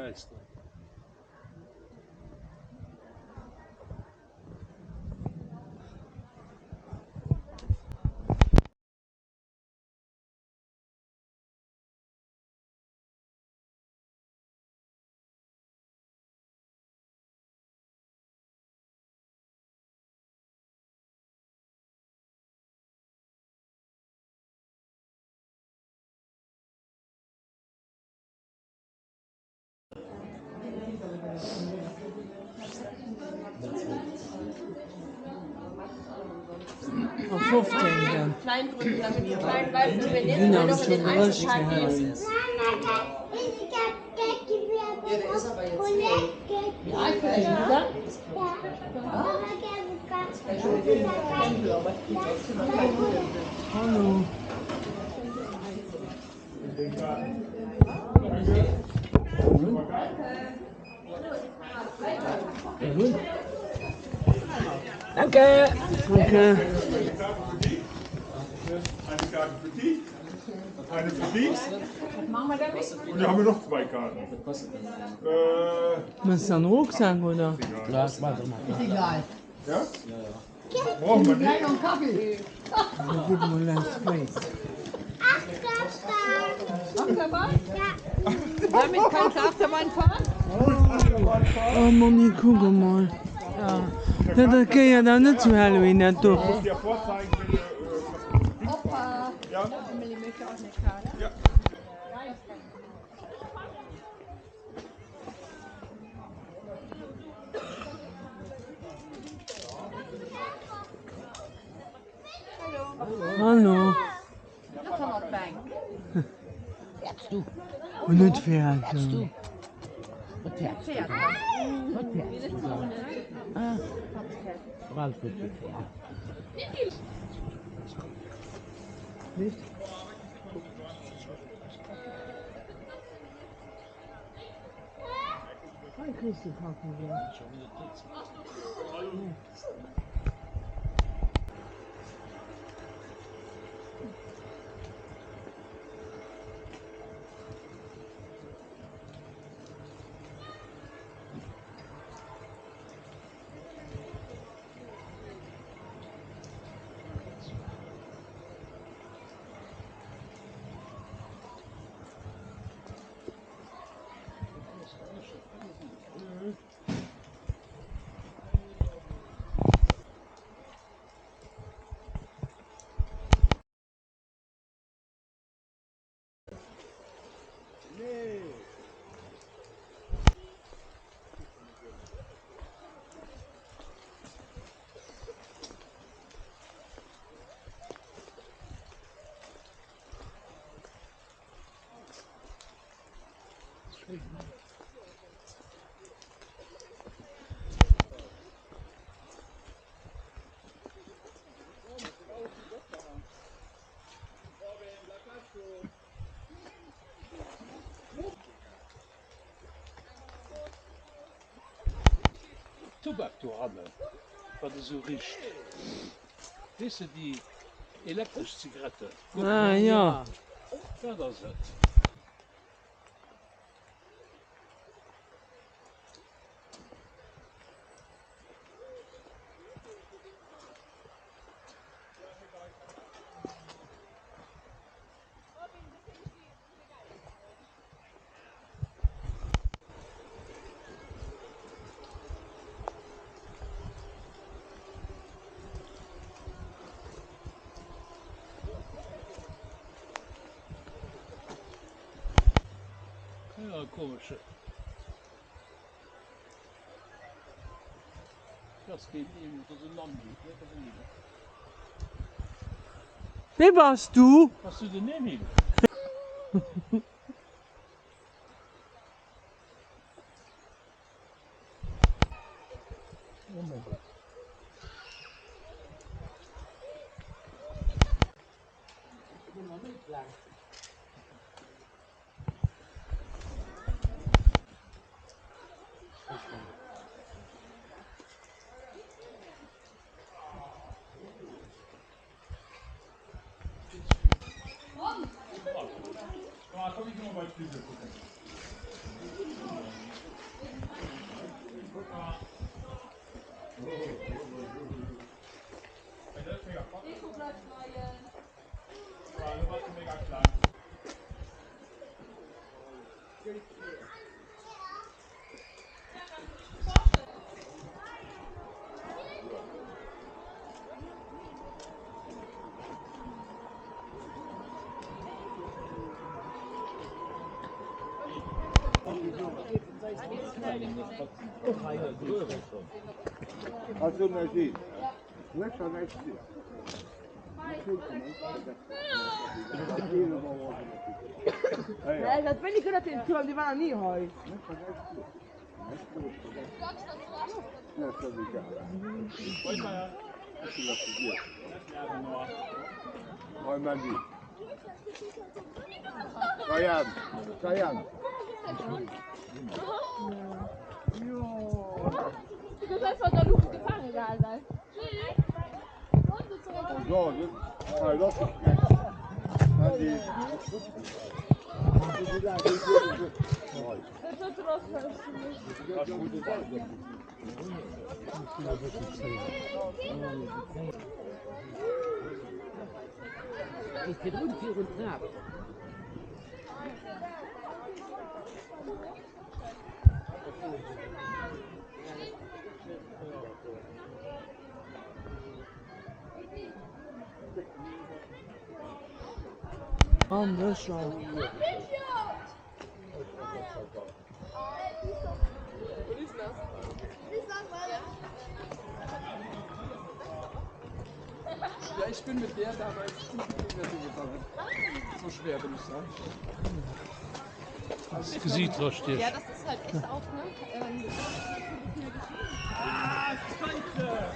Schäissdreck. Am 15. Ginn am zu Brëscht fir Halloween. Hallo. Danke! Danke. Eine Karte für dich, eine für dich. Und da haben wir noch zwei Karten. Äh, Mëss an Rucksack oder? Ja, ich mach mal. Egal. ja? Brauchen wir nicht. Noch einen Kaffee. Gib mal ein Space. Achterbahn? Ja. Damit kannst du Achterbahn fahren? Oh Monni, kuck emol. Dat dat gehéiert awer net zu Halloween, dat do. Ich muss dir vorzeigen, wenn du äh, Opa. Ja. Emily möchte auch eine Karte. Ja. Hallo. Und net fäerten. Wat fäerts du? Wat fäerts du dann? Ah, Ralf huet gefäert. Hei kriss de Kaffi. Tubak dohannen, wat esou richt. Weess de déi elektresch Zigarette? Ah jo. Dat ass et. Ja, komesche. Das geet Emil, dat ass en Nandi, net en Emil. Wee bass du? Bass du den Emil? Am Bëscher. Ja, ich bin mit der damals gegangen. So schwer bin ich da. Das Gesicht verstehe. Ja, das ist halt echt auch, ne? Ähm, ah, Scheiße!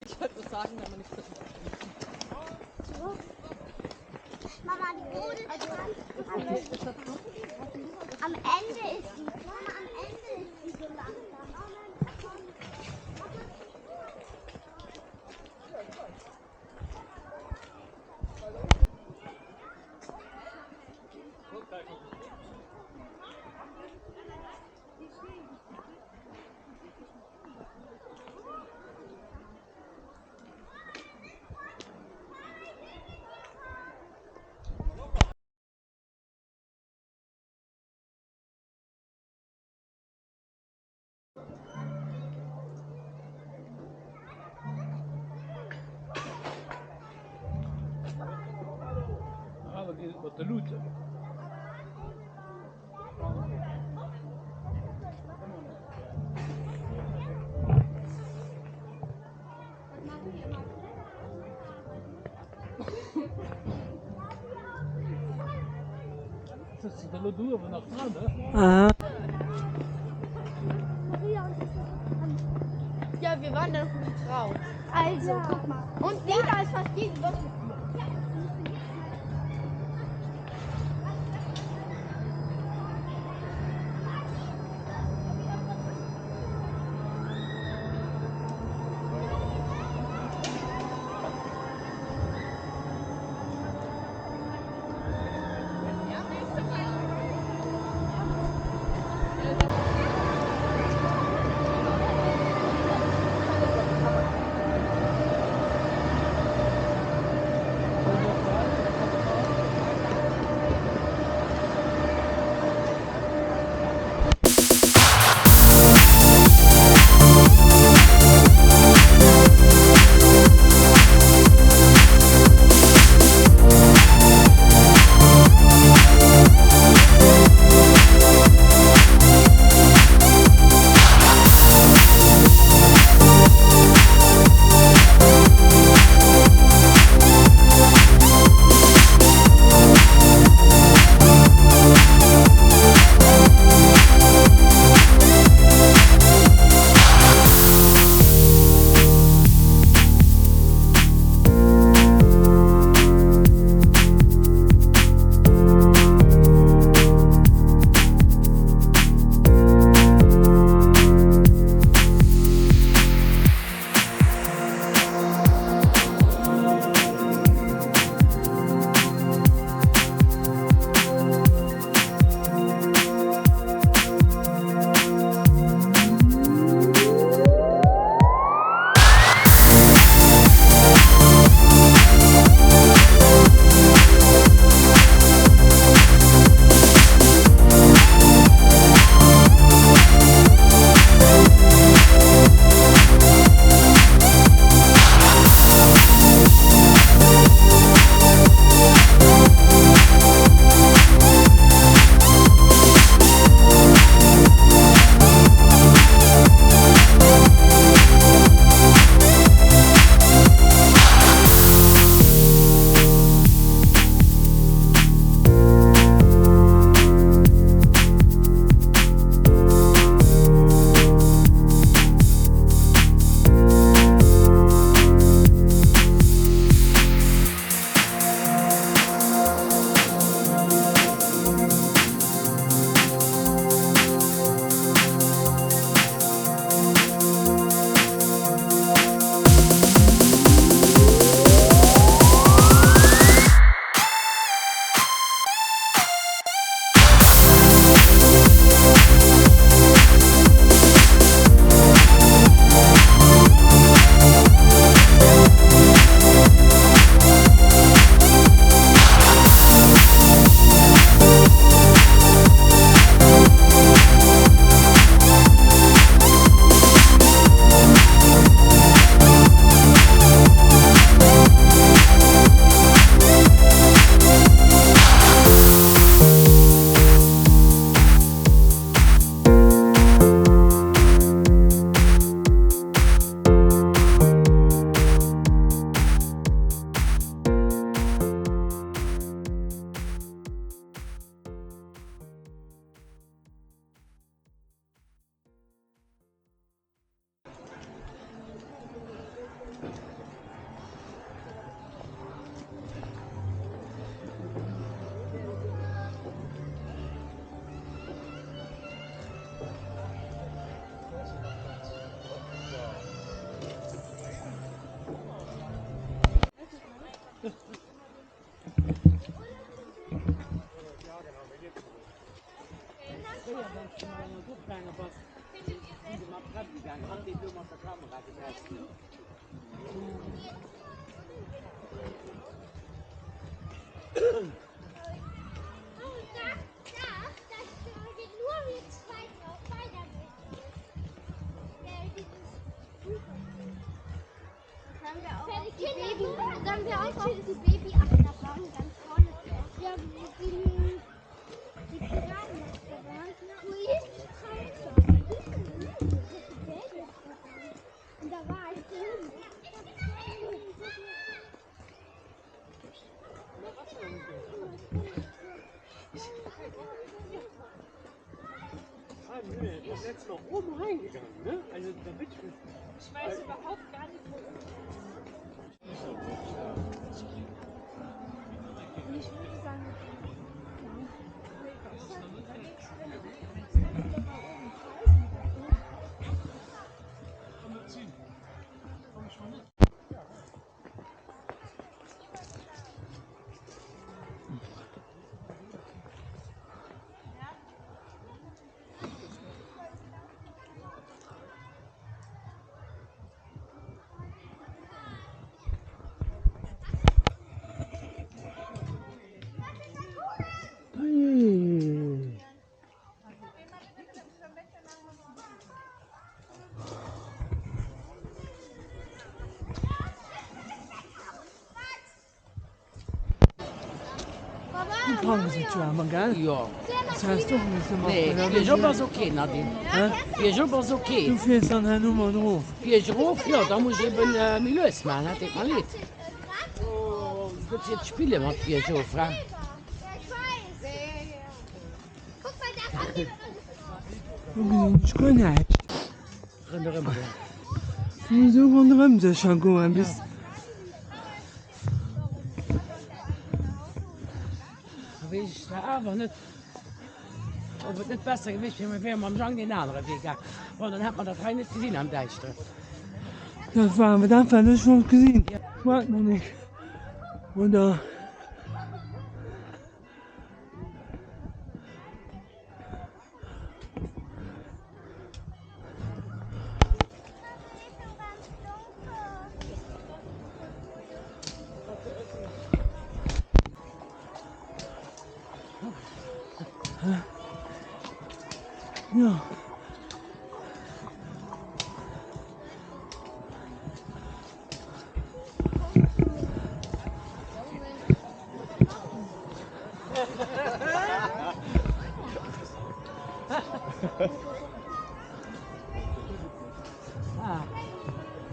Ich wollte was sagen, aber nicht. Mama, die Boden am Ende ist die. Mama, am Ende ist die so langsam. Ah, da geet et mat de Luuten. Sëtzt de elo do uewen nach dran, ne? Aha. Ja, wir waren da noch nicht drauf. Also, guck mal. Und Lena ist fast jede Woche. Du kanns et jo awer, gell? Jo. Dat has du och misse maachen. Nee, biergop ass ok, Nadine. Hä? Biergop ass ok. Du fiers dann herno mat erof? Biergrof, jo, da muss ech eben méi lues maachen, dat deet mer leed. Gutt fir d'Spille mat biergof, he? Do gesinn ech guer näischt. Ronderëm goen. Esou ronderëm sécher goen bis. Da weess ech zwar awer net, ob et net besser gewiescht wier, mir wäre mam Jang deen anere Wee gaang. Bon, dann hätt mer dat hei net gesinn am Däischteren. Dat war awer dat, wat ech wollt gesinn. Waart, Monique, oder? Jo.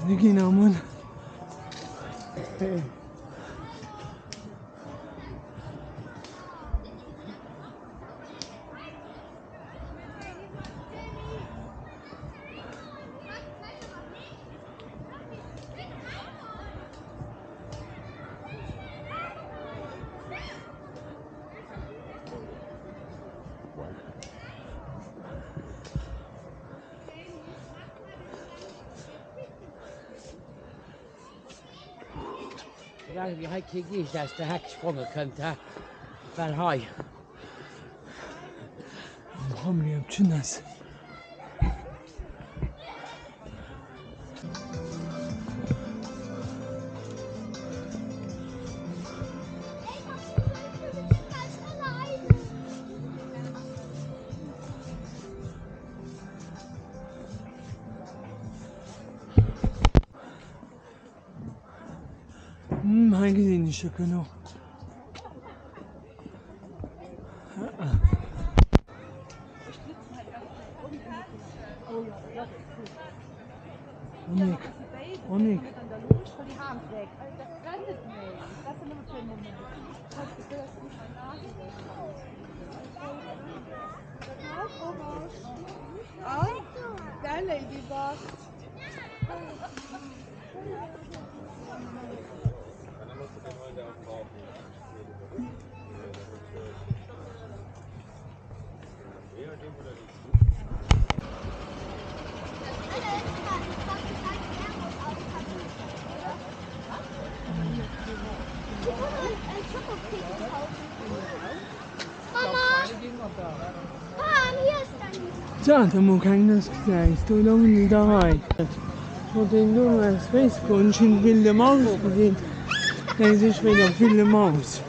Mir ginn am un. Soulaang wéi hei kee Geescht aus der Heck gespronge kënnt, hä? Well hei. Bromley op d'Schinn ass. Hm, hei gesinn ech jo genuch. Monique, Monique. Se hat emol keng Nëss gesäis, do loungen se der hei. Ech wollt een do no eppes wéisse goen, ech hunn d'Wilde Maus gesinn, denkt ech wéi der Wilde Maus.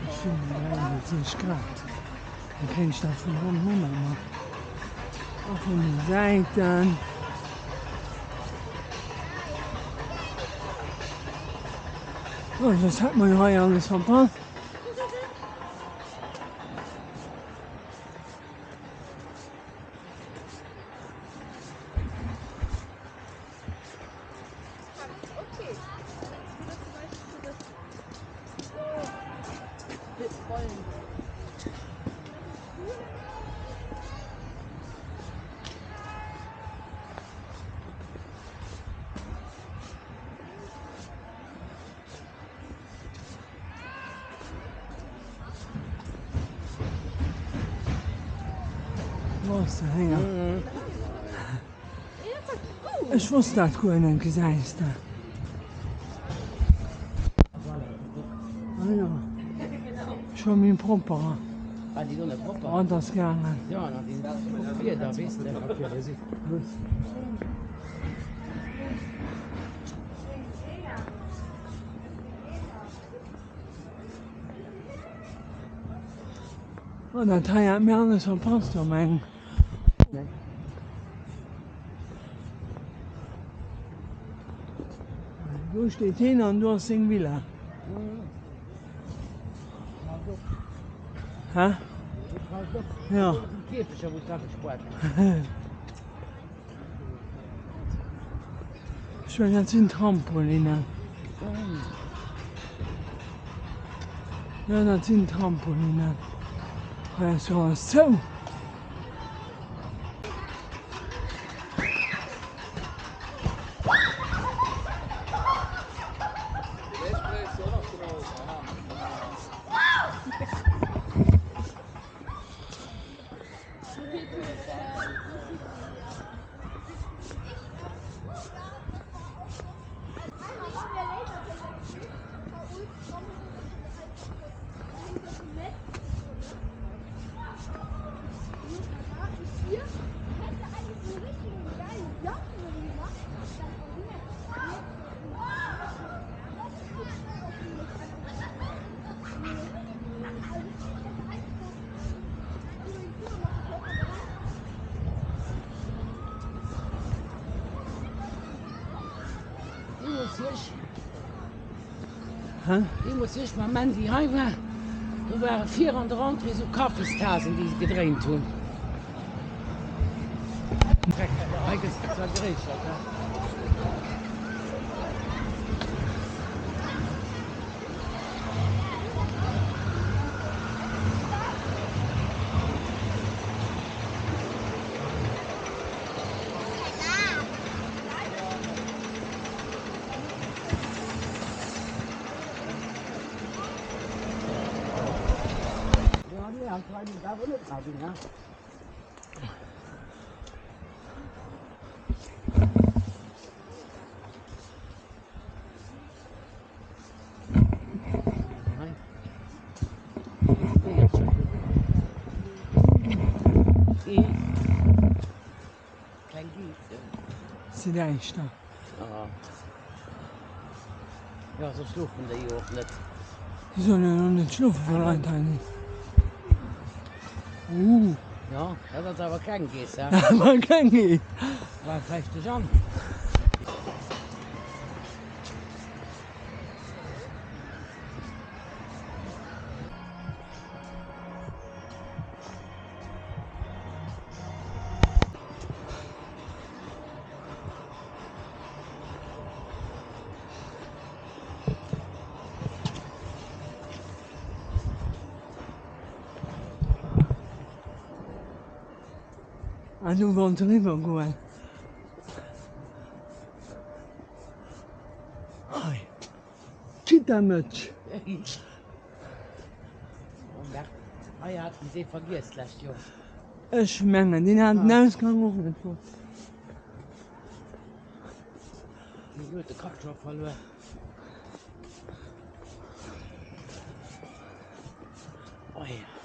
Ech sinn 63 Grad, da kéint ech dat vun ronderëm awer och vun de Säiten. Oh, soss hätt mer jo hei alles verpasst. Ech wosst dat guer net, gesäis de. Ah jo, scho méi propper. Oh, dat ass gaangen. Oh, dat hei hat mir alles verpasst, do meng. Do steet heen an do ass seng Villa. Hä? Ja. Ech mengen dat sinn Trampolinnen. Jo dat sinn Trampolinnen. Hei ass jo alles zou. Deemools wéi ech mam Mandy hei war, do ware vir an der Entrée esou Kaffistasen, déi se gedréint hunn. Hei gëtt zwar geréichert, he? Si däischter. Jo, soss schlofen déi jo och net. Déi sollen jo och net schlofen, wa Leit hei sinn. Uh. Jo, dat ass awer keng Geess, he? Dat war keng Geess. War vläicht de Jeanne. Ah, du wollt eriwwer goen. Hei. Kitamëtsch. Hei haten se vergiess d'lescht Joer. Ech mengen, deen hat den Ausgang och net fonnt. Huet de Kapp scho verluer. Oh ja.